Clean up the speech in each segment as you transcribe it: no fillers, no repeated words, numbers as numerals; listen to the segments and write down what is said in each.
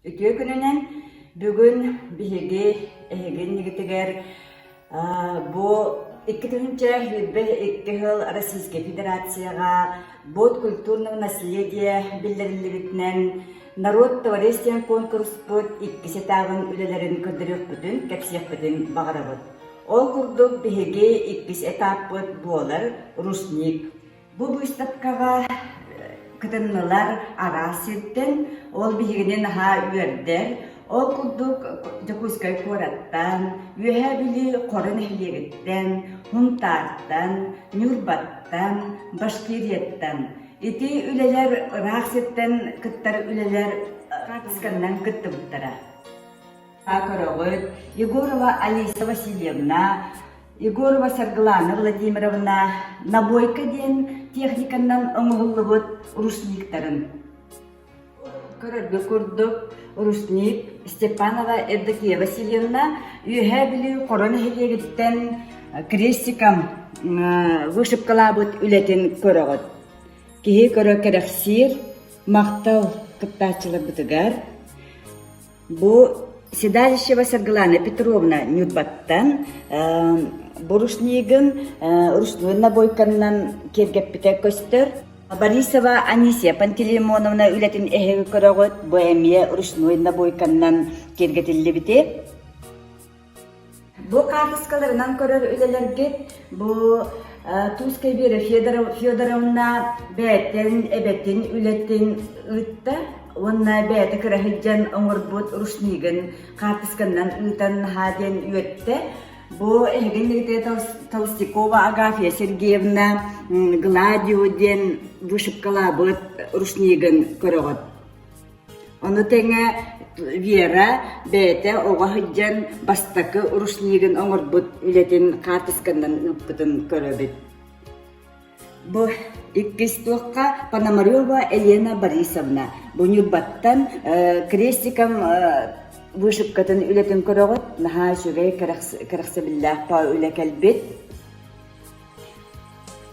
Үтүө күнүнэн бүгүн биһиги эһиги иннигитигэр бу 2022 сыл Российскай Федерацияҕа Год культурного наследия биллэриллибитинэн Народ творец диэн куонкуруспут иккис этабын үлэлэрин көрдөрүөхпүтүн, кэпсиэхпитин баҕарабыт. Ол курдук биһиги иккис этаппыт буолар «Рушник». Бу быыстапкаҕа кытыннылар араас сиртэн, ол биһигини наһаа үөрдэр. Ол курдук Дьокуускай куораттан, Үөһээ Бүлүү Хоро нэһилиэгиттэн, Һунтаартан, Ньурбаттан, Башкирияттан. Ити үлэлэр ыраах сиртэн кыттар үлэлэр хаартысканнан кыттыбыттара. Көрөҕүт, Егорова Алиса Васильевна, Егорова Саргылана Владимировна набойка диэн техниканан оҥоһуллубут рушниктарын. Көрөргө курдук, рушник Степанова Евдокия Васильевна Үөһээ Бүлүү Хоро нэһилиэгиттэн крестиком вышивкалаабыт үлэтин көрөҕүт. Киһи көрө кэрэхсиир, махтал кыттааччыларбытыгар. Бу Седалищева Саргылана Петровна Ньурбаттан бурушнигын ручной набойканнан киэргэппитэ көстөр. Борисова Анисия Пантелеймоновна үлэтин эһиги көрөҕүт, бу эмиэ ручной набойканнан киэргэтиллибити. Бу хаартыскаларынан көрөр үлэлэргит бу Тускай Вера Федоровна бэйэтин эбэтин үлэтин ыытта уонна бэйэтэ кыра сылдьан оҥорбут рушнигын хаартысканнан ыытан наһаа диэн үөртэ. Бу эһигин Толстякова Агафья Сергеевна Гладио диэн вышивкалаабыт рушнигын көрөҕүт. Ону тэҥэ Вера бэйэтэ оҕо сылдьан бастакы рушнигын оҥорбут үлэтин хаартысканан ыыппытын көрөбүт. Бу иккис туохха Пономарева Елена Борисовна бу Ньурбаттан крестиком вышивкатын үлэтин көрөҕүт. Наһаа үчүгэй кэрэхсэбиллээх үлэ кэлбит.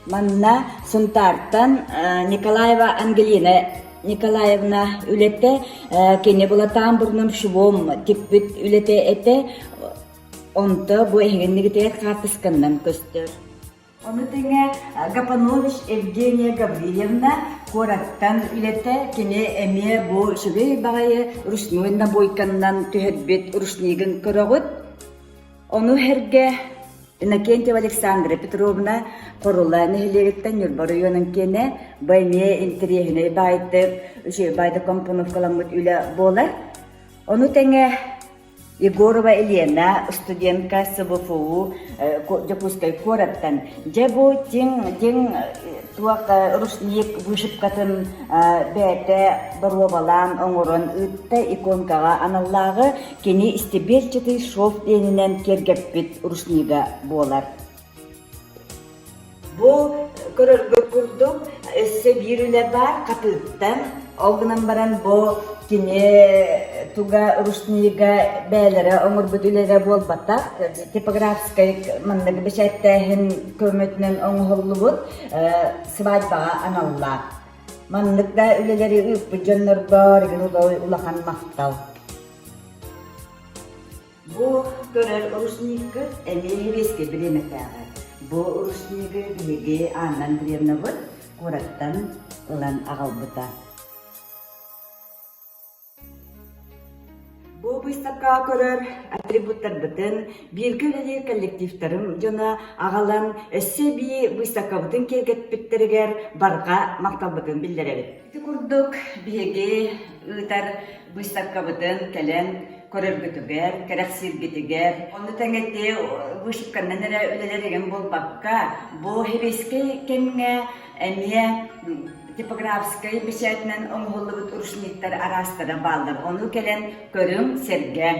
Манна Сунтаартан Николаева Ангелина Николаевна үлэтэ, кини Былатаан бурнун швом тикпит үлэтэ этэ, онто бу эһигиннигитигэр хаартысканнан көстөр. Ону тэҥэ Гапанович Евгения Гаврильевна куораттан үлэтэ, кини эмиэ бу үчүгэй баҕайы ручной набойканнан түһэрбит рушнигын көрөҕүт. Ону сэргэ Иннокентьева Александра Петровна Хорула нэһилиэгиттэн Ньурба оройуонун киэнэ бу эмиэ интэриэһинэй баайдык, үчүгэй баайдык компоновкаламмыт үлэ буолар. Ону тэҥэ Егорова Елена, студентка СВФУ Дьокуускай куораттан. Дьэ бу тиҥ тиҥ туох рушник вышивкатын бэйэтэ боруобалаан оҥорон ыытта иконкаҕа аналлааҕы Кини стебельчатый шов диэнинэн киэргэппит рушнига буолар. Бу көрөргө курдук өссө биир үлэ баар хатыыттан. Ол гынан баран бу кини туга рушнига бэйэлэрэ оҥорбут үлэлэрэ буолбатах. Типографскай маннык бэчээттээһин көмөтүнэн оҥоһуллубут свадьбаҕа аналлаах. Маннык да үлэлэри ыыппыт дьоннорго улахан махтал. Бу көрөр рушниккыт эмиэ сэбиэскэй бириэмэтээҕи. Бу рушнигы биһиги Анна Андреевнабыт куораттан ылан аҕалбыта. Бу быыстапкаҕа көрөр атрибуттарбытын бииргэ үлэлиир коллективтарым дьоно аҕалан өссө эбии быыстапкабытын киэргэппиттэригэр барҕа махталбытын биллэрэбит. Ити курдук биһиги ыытар быыстапкабытын кэлэн көрөргүтүгэр, кэрэхсииргитигэр, ону тэҥэ ити вышивканнан эрэ үлэлэр игин буолбакка, бу сэбиэскэй кэмҥэ эмиэ типографскай бэчээтинэн оҥоһуллубут рушниктар араастара бааллар. Ону кэлэн көрүҥ, сэргээҥ.